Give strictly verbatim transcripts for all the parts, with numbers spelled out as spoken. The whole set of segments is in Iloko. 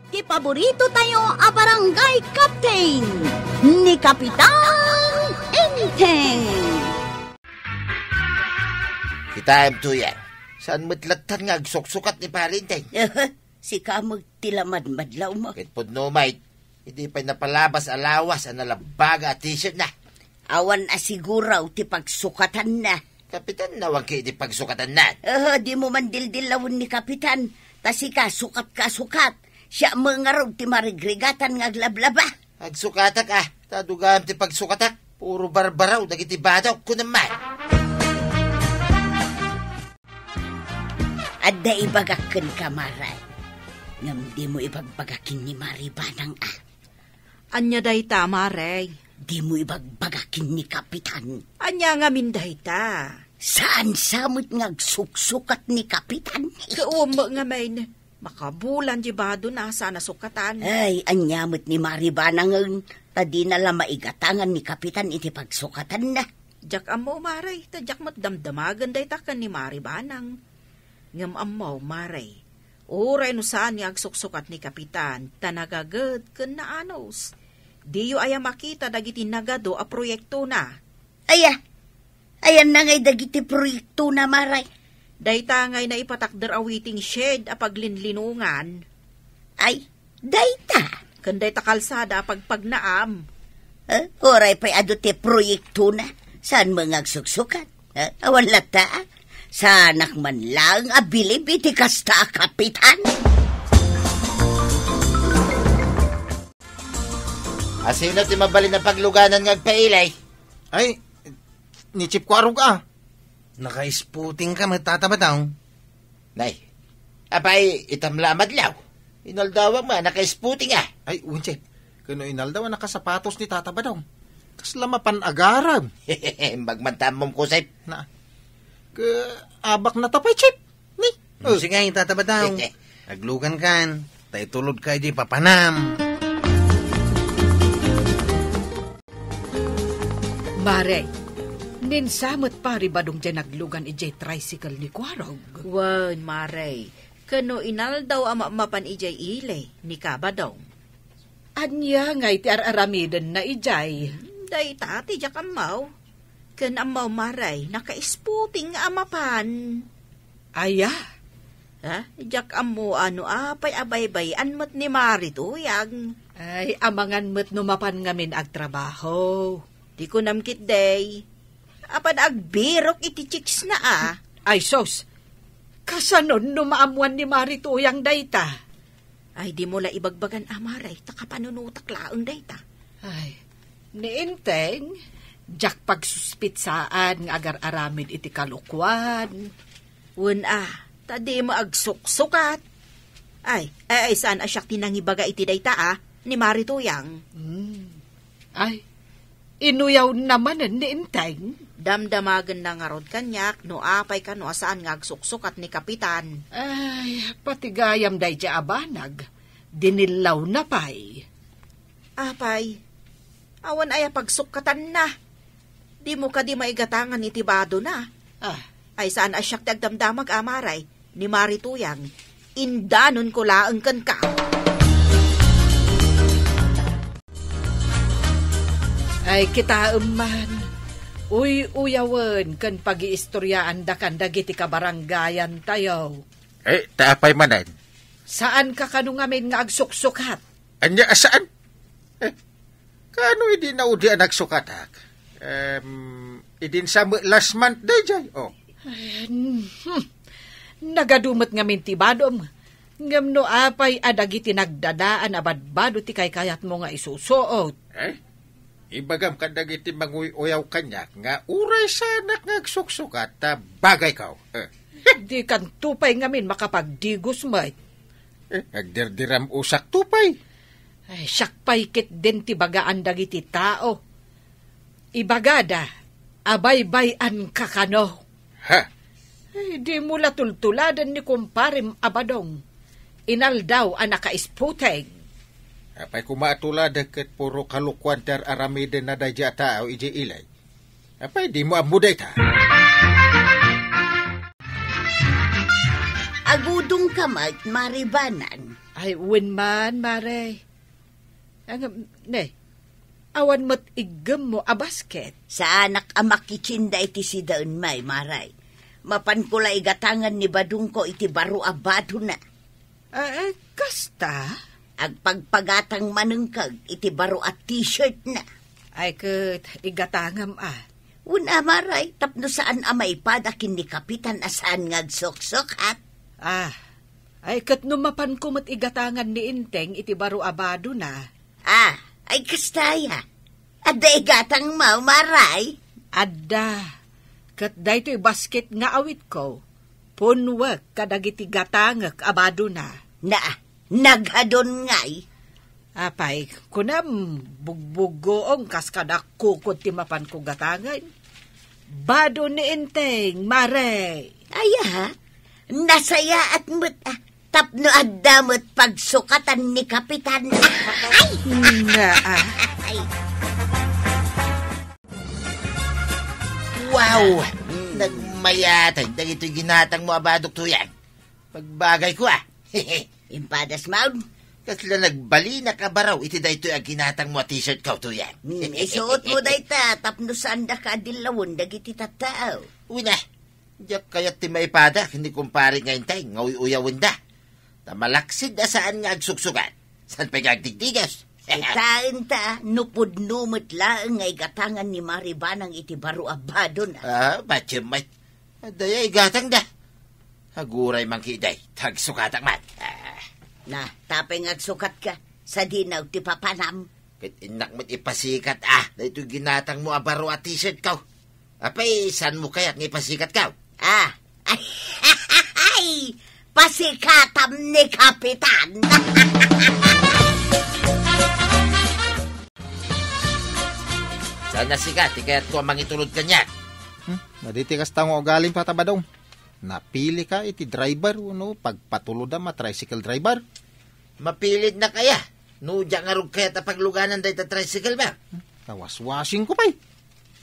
Ti paborito tayo a barangay captain, ni Kapitan Enteng. Kitaem, Tuyang. Saan met lattan nga agsuksukat ni Pari Enteng? Sika met ti lamadmadlaw mo. Ket pudno met, idi pay napalabas a lawas a nalabbaga a t-shirt na. Awan a siguraw ti pagsukatanna. Kapitan, awan ket idi pagsukatanna. Aha, dimo man dildilawen ni Kapitan. Ta sika, sukat ka, sukat. Siak met ngarud ti marigrigatan nga aglablaba. Agsukatak, a. Ta dugam ti pagsukatak. Puro barbaraw dagiti badok, kunam man. Adda ibagak kenka, Mare. Ngem dimo ibagbaga ken ni Mari Banang, a. Ania dayta, Mare? Dimo ibagbaga ken ni Kapitan. Ania ngamin dayta? Saan sa met nga agsuksukat ni Kapitan? Kaum ngamin. Makabulan di badona saan a sukatan. Ay, ania met ni Mari Banangen, ta dina la maigatangan ni Kapitan iti pagsukatanna. Diak ammo, Mare, ta diak met damdamagen dayta ken ni Mari Banang. Ngem ammo, Mare, uray no saan nga agsuksukat ni Kapitan, ta nagaged ken naanus. Diyo aya makita dagiti nagadu a proyektona? Aya, ayanna ngay dagiti proyektona, Mare? Dayta ngay naipatakder a waiting shed a paglinlinongan. Ay, dayta. Ken dayta kalsada a pagpagnaam. Eh, uray pay adu ti proyektona. Saan met nga agsuksukat? Eh, awan latta, a. Saanak man laeng a bilib iti kasta a Kapitan. A, sino ti mabalin a pagluganan nga agpailay? Ay, ni Chief Kuarog, a. Naka-spooting ka met, Tata Badong. Nay, apay, itam la a madlaw. Inaldawam nga naka-spooting, a. Ay, wen, Chief. Ken no inaldaw a nakasapatos ni Tata Badong. Kasla mapan agarem. Imbag man ta ammom, Kusep. Na. Ke, abak na ta pay, Chief. Ni? Hmm, oh. Sige, Tata Badong. Aglugan kan, ta itulod ka idi papanam. Mare, ninsa met Pari Badong diay naglugan idiay tricycle ni Kuarog. Wen, Mare, ken no inaldaw a mapan idiay ili ni Kabadong. Ania ngay ti ar-aramidenna idiay? Hmm, dayta ti diak ammo. Ken ammo, Mare, naka-spooting nga a mapan. Aya? Ha? Diak ammo no apay a baybay-an met ni Mari Tuyang. Ay, amangan met no mapan ngamin agtrabaho. Ti kunam ketdi, apan agbirok iti chicks na, a. Ay, sus! Kasanon no maammuan ni Mari Tuyang dayta? Ay, dimo la ibagbagan, a, Mare, ta kapanunotak laeng dayta. Ay, ni Enteng, diak pagsuspitsaan nga agar-aramid iti kalokuan. Wen, a, ta dimo agsuksukat. Ay, ay, ay, saan a siak ti nangibaga iti dayta, a, ni Mari Tuyang. Hmm. Ay, inuyawna manen ni Enteng? Damdamagenna ngarud kaniak no apay kano a saan nga agsuksukat ni Kapitan. Ay, pati gayam daydiay a banag, dinillawna pay. Apay, awan aya pagsukkatanna. Dimo kadi maigatangan iti badona? Ah. Ay, saan a siak ti agdamdamag, a, Mare, ni Mari Tuyang, indanonko laeng kenka. Ay, kitaem man, uy-uyawen ken pagiistoryaandakan dagiti kabarangayantayo. Eh, ta apay manen? Saanka kano ngamin nga agsuksukat? Ania a saan? Eh, kano idi naudi a nagsukatak? Em, idin sa met last month daydiay, oh. Ay, hmm. Nagadu met ngamin ti badom. Ngem no apay a dagiti nagdadaan a badbado ti kaykayatmo nga isusuot? Eh? Ibagam kadagiti manguy-uyaw kaniak nga uray saanak nga agsuksukat ta bagayko. Eh. Dikanto pay ngamin makapagdigos met. Eh, agdirdiram-usakto pay. Ay, siak pay ketdin ti bagaan dagiti tao. Ibagada a baybay-anka kano. Ha? Ay, dimo la tultuladen ni kumparem a Badong. Inaldaw a naka-spooting. Apay koma a tuladek ket puro kalokuan ti ar-aramidenna daydiay a tao idiay ili. Apay, dimo ammo dayta? Agudongka met, Mare Banang. Ay, wen man, Mare. Ngem, ne, awan met iggemmo a basket? Saanak a makitsinda iti sidaen, Mare. Mapanko la igatangan ni badongko iti baro a badona. Ah, eh, kasta? Agpagpagatang manen kag iti baro a t-shirtna. Ay, ket igatangam, a. Wen a, Mare, tapno saan a maipada ken ni Kapitan a saan nga agsuksukat. Ah, ay, ket no mapanko met igatangan ni Enteng iti baro a badona. Ah, ay, kasta aya. Adda igatangmo, Mare? Adda. Ket daytoy basket nga awitko, punwek kadagiti gatangek a badona. Na, naghadon ngay. Apay, kunam, bugbuggoong kas kada kukod ti mapanko gatangen. Bado ni Enteng, Mare. Aya, nasayaat met, a, tapno adda met pagsukatan ni Kapitan. Ay! Naa. Ay. Wow! Nagmayat dagitoy ginatangmo a badok, Tuyang. Pagbagayko, a. Impadas maon. Kasla nagbalinak a baro iti daytoy a ginatangmo a t-shirtko, Tuyang. Hmm, isuotmo dayta tapno saandaka a dillawen dagiti tattao. Wen a, diak kayat ti maipada ken ni kumpare nga Enteng nga uy-uyawenda. Ta malaksid a saan nga agsuksukat. Saan pay nga agdigdigos? Kitaenta, no pudno met laeng nga igatangan ni Mare Banang iti baro a badona. Ah, patiem met. Adda aya igatangda. Aguray man ketdi, ta agsukatak man. Ah. Na, tapay nga agsukatka, sadino ti papanam. Ket innak met ipasikat, a, daytoy ginatangmo a baro a t-shirtko. Apay, saanmo kayat nga ipasikatko? Ah. Ay, pasikatam ni Kapitan. Saan a sika ti kayatko a mangitulod kaniak? Hmm, madi ti kasta nga ugalim, Tata Badong. Napilika iti driver wenno pagpatulodam a tricycle driver? Mapilidnak aya? No diak ngarud kayat a pagluganan dayta tricycle, ba? Hmm, kawaswasingko pay.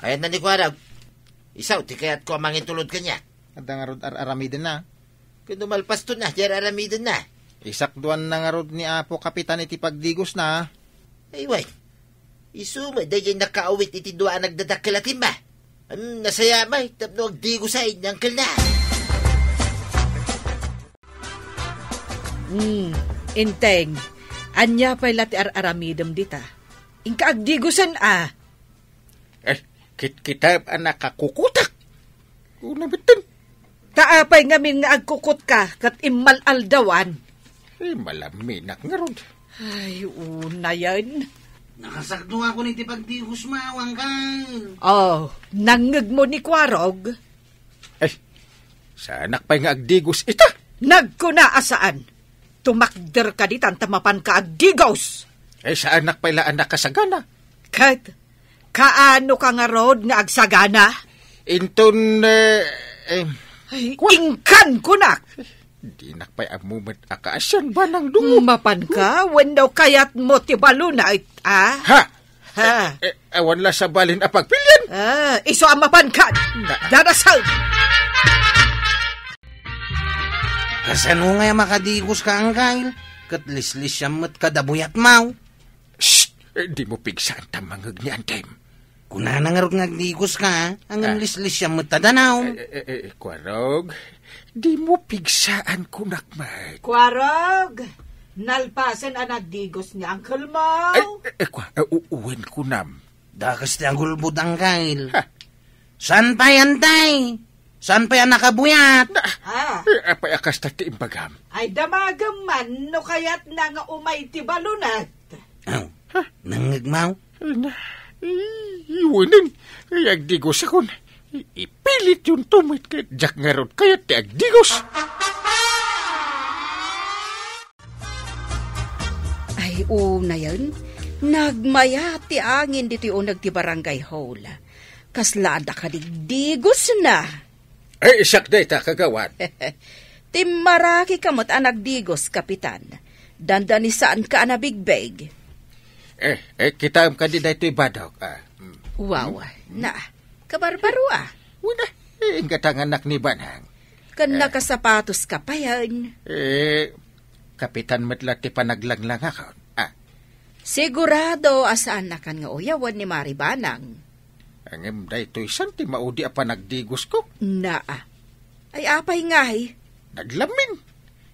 Ayanna ni Kuarog. Isu ti kayatko a mangitulod kaniak. Adda ngarud ar-aramidenna. Ken no malpaston a, di ar-aramidenna. Isakduanna ngarud ni Apo Kapitan iti pagdigosna. Ay, wen. Isu met daydiay nakaawit iti dua a nagdadakkel a timba. Am, nasayaat met tapno agdigos a ni angkelna. Hmm, Enteng, ania pay la ti ar-aramidem dita? Inka agdigosen a. Eh, kitkitaem a nakakukutak. Una metten. Ta apay ngamin nga agkukutka ket immal-aldawan? Eh, malaminak ngarud. Ay, unayen. Nakasakdo ako ni ti pagdigos, Angkel. Oh, nangngegmo ni Kuarog? Ay, saanak pay nga agdigos ita? Nagkuna a saan. Tumakder ka ditan ta mapanka agdigos. Ay, saanak pay la a nakasagana. Ket, kaano ka ngarud nga agsagana? Inton, eh, eh, Ay, kwa- inkan kunak. Dinak pay ammo met a kaasian, Banang Dungo. Mapanka, wenno kayatmo ti baluna, it-, a? Ha? Ha? Eh, eh, awan la sabalin a pagpilian. Ah, isu a mapanka. Na- Darasaw! Kasano nga makadigos ka, Angkel? Ket lislisiam met kada buyatmo. Shh! Eh, dimo pigsaan ta mangngeg ni Antem. Kunana ngarud nga agdigos ka, a, ngem Ah. lislisiam met ta danaw. Eh, eh, eh, eh, Kuarog, dimo pigsaan kunak met. Kuarog, nalpasen a nagdigos ni Uncle mo. Ay, eh, eh, Kua-, eh, u-, uwen kunam. Dakes ti agulbod, Angkel. Ha? Saan pay, Antay? Saan pay a nakabuyat? Na, Ah. eh, apay a kasta ti imbagam? Ay, damagem man no kayatna nga umay ti balunat. Aw, Ha? nangngegmo? Ay, na, i-, iwanen. Ay, agdigosakon. I-, ipilit yun to, met ket diak ngarud kayat ti agdigos. Ay, unayen, nagmayat ti angin ditoy uneg ti barangay hall. Kasla adda kadigdigosna. Ay, siak dayta, kagawad. Timmarakika met a nagdigos, Kapitan. Dandani saanka a nabigbeg. Eh, eh, kitaem kadi daytoy badok, ah. Mm. Wow, Mm. na, kabarbaro, ah. Wala, eh, inggatanganak ni Banang. Ken Eh. nakasapatos ka payen. Eh, kapitan met la ti panaglanglangak. Ah. Sigurado a saannakan nga uyawen ni Mari Banang. Ngem daytoy san ti maudi a panagdigosko? Naa. Ay, apay ngay? Naglamin.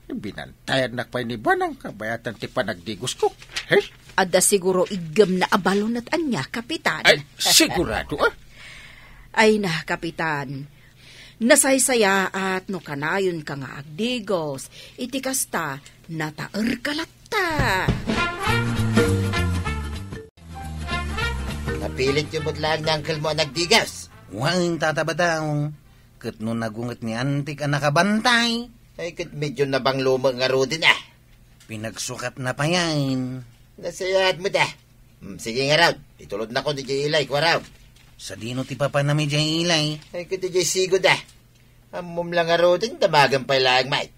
Binantayannak pay ni Banang kabayatan ti panagdigosko. Hey? Adda siguro iggemna a balon ket ania, Kapitan. Ay, sigurado, ah. Ay na, Kapitan. Nasaysayaat no kanayonka nga agdigos. Iti kasta, nataerka latta. Napilityo met laeng ni uncle mo a nagdigos. Wen, Tata Badong. Ket no nagunget ni Antik a nakabantay. Ay, ket medyo nabanglo met ngaruden, ah. Pinagsukatna payen. Nasayaat met, ah. Hmm, sige ngarud, itulodnakon idiay ilay, kuarog. Sadino ti papanam idiay ilay? Ay, ket idiay sigud, ah. Ammom la ngaruden, damagen pay laeng met.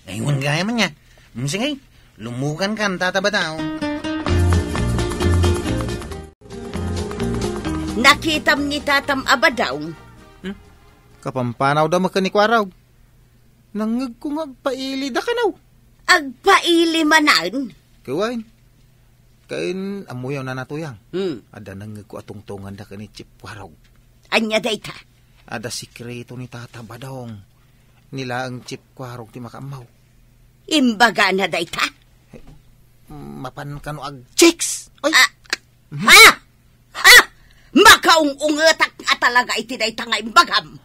Ay, wen gayam ania. Hmm, sige, lumugankan, Tata Badong. Nakitam ni Tatam a Badong. Hmm? Kapampanawda met ken ni kuarog. Nangngegko nga agpailida kano. Agpaili manen? Ket wen. Ken ammoyo, Nana Tuyang. Hmm. Adda nangngegko a tungtunganda ken ni Chief Kuarog. Ania dayta? Adda sekreto ni Tata Badong. Ni laeng Chief Kuarog ti makaammo. Imbagana dayta? Mapan kano ag-chicks? Ay! Ah! Mhm. Ha? Ha? Makaung-ungetak a talaga iti dayta nga imbagam.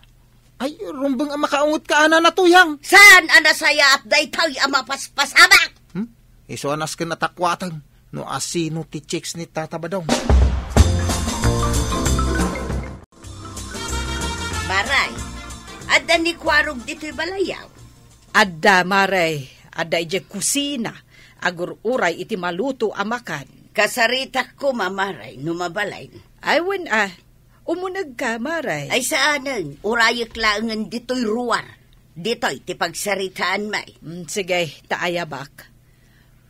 Ay, rumbeng a makaunget ka, Nana Tuyang. Saan a nasayaat daytoy a mapaspasamak? Hmm? Isu a nasken a takuaten no asino ti chicks ni Tata Badong. Maray, adda ni Kuarog ditoy balayaw? Adda, Maray. Adda idiay kusina. Agur-uray iti maluto a makan. Kasaritak koma, Maray, no mabalin. Ay, wen a. Umunegka, Maray. Ay, saanen. Urayek laengen ditoy ruar. Ditoy ti pagsaritaan, May. Mm, sige, ta ayabak.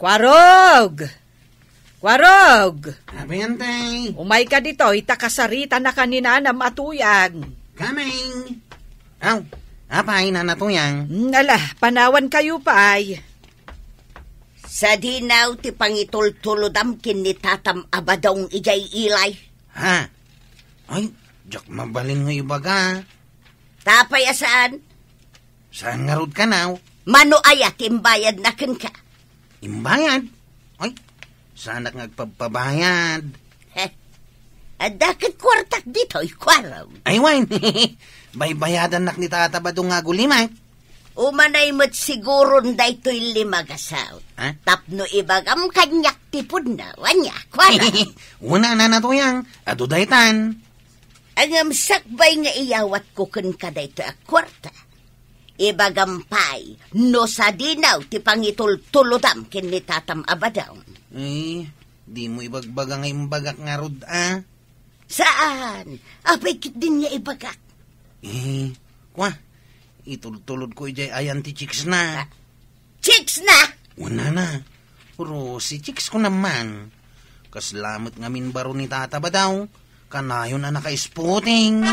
Kuarog! Kuarog! Apay, Antay? Umayka ditoy, ta kasaritanaka ni Nanam a Tuyang. Coming! Aw, apay, Nana Tuyang? Mm, ala, panawankayo pay. Sadino ti pangitultulodam ken ni Tatam a Badong idiay ilay? Ha? Ay, diak mabalin nga ibaga. Apay a saan? Saan ngarud kano? Mano aya ti imbayadna kenka? Imbayad? Ay, saanak nga agpabpabayad. Heh. Adda ket kuartak ditoy, Kuarog. Ay, wen. Baybayadannak ni Tata Badong nga agulimek. Umanay met siguron daytoy lima nga saut. Ha? Tapno ibagam kaniak ti pudno, ania, Kuarog? Wen a, Nana Tuyang, adu daytan. Ngem sakbay nga iyawatko kenka daytoy a kuarta, ibagam pay no sadino ti pangitultulodam ken ni Tatam a Badong. Eh, dimo ibagbaga nga imbagak ngarud a? Saan? Apay ketdin nga ibagak? Eh, kua, itultulodko idiay ayan ti chicks na. Ah, chicks na? Wen a, Nana. Pero si chicks ko naman. Kasla met ngamin baro ni Tata Badong. Kanayon a naka-spotting.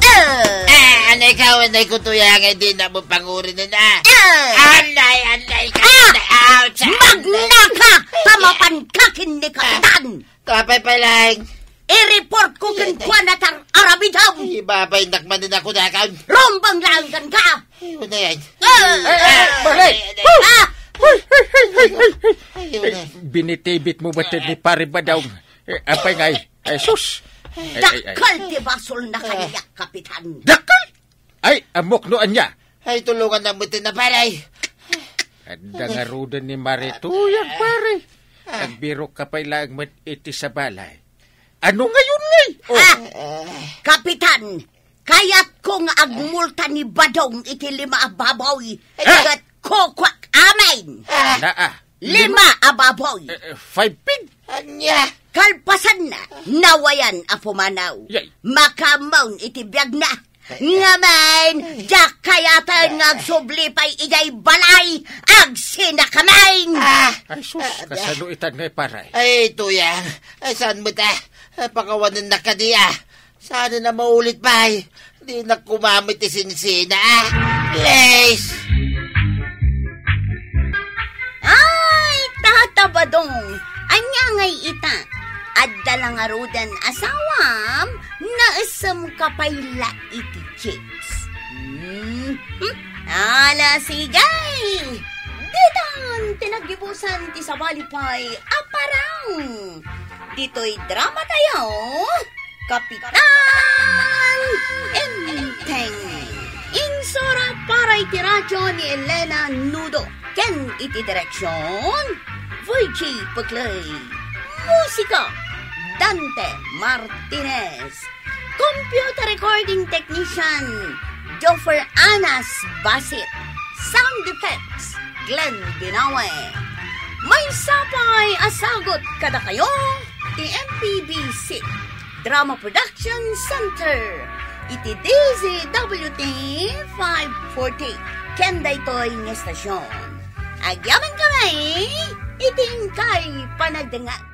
Ah! Ah, anay ka, anay ko, Tuyang, nga di na mo pangurinen, ah. Ah! Anay, anay ka, Ah! anay, ouch, anay. Magnaka! Tamapan ka ken ni Kapitan! Kapay pay laeng. I-report ko ken kuana tar-aramidam. Ay, babay, nakmanin ako na ka. Rumbeng laeng kenka. Ay, unay, ay. Ah! Eh, eh, eh, pare! Ah! Ay, unay. Binitibit mo ba ni Pare Badong? Eh, apay ngay? Ay, sus! Ay, ay, ay. Dakkel ti basolna kaniak, Kapitan. Dakkel? Ay, ammok no ania. Ay, tulonganna met na, pare. Adda ngaruden ni Mari Tuyang, pare. Ah. Agbirok ka pay laeng met iti sabali. Ano ngayon, ngay? Oh. Ah, Kapitan, kayatko nga agmulta ni Badong iti lima a baboy. Ah! Ket kukuak amin. Naa. Lima a baboy. Eh, eh, five pig? Ania? Kalpasanna, nawayan a pumanaw. Yay. Makaammoon iti biagna. Ngamin, diak kayaten nga agsubli pay idiay balay, agsinakamin. Ah. Ay, sus, kasano itan ngay, pare? Ay, Tuyang, ay, saan met a? Pakawanennak kadi a. Sana na maulit, bay. Dinak kumamit ti sinsina, ah. Please. Ay, Tata Badong, ania ngay ita? Adda la ngaruden asawam, naisem ka pay la iti chips. Hmm. Ala, sige! Ditan ti naggibusan ti sabali pay a parang. Ditoy drama tayo, Kapitan Enteng. Insura para iti radyo ni Elena Nudo ken iti direksyon, Virgie Peclay. Musika, Dante Martinez. Computer recording technician, Joffer Anas Basit. Sound effects, Glenn Binawe. Maysa pay a sagut kadakayo ti M P B C Drama Production Center iti D Z W T five forty ken daytoy nga estasyon. Agyaman kami iti inkay panagdengngeg.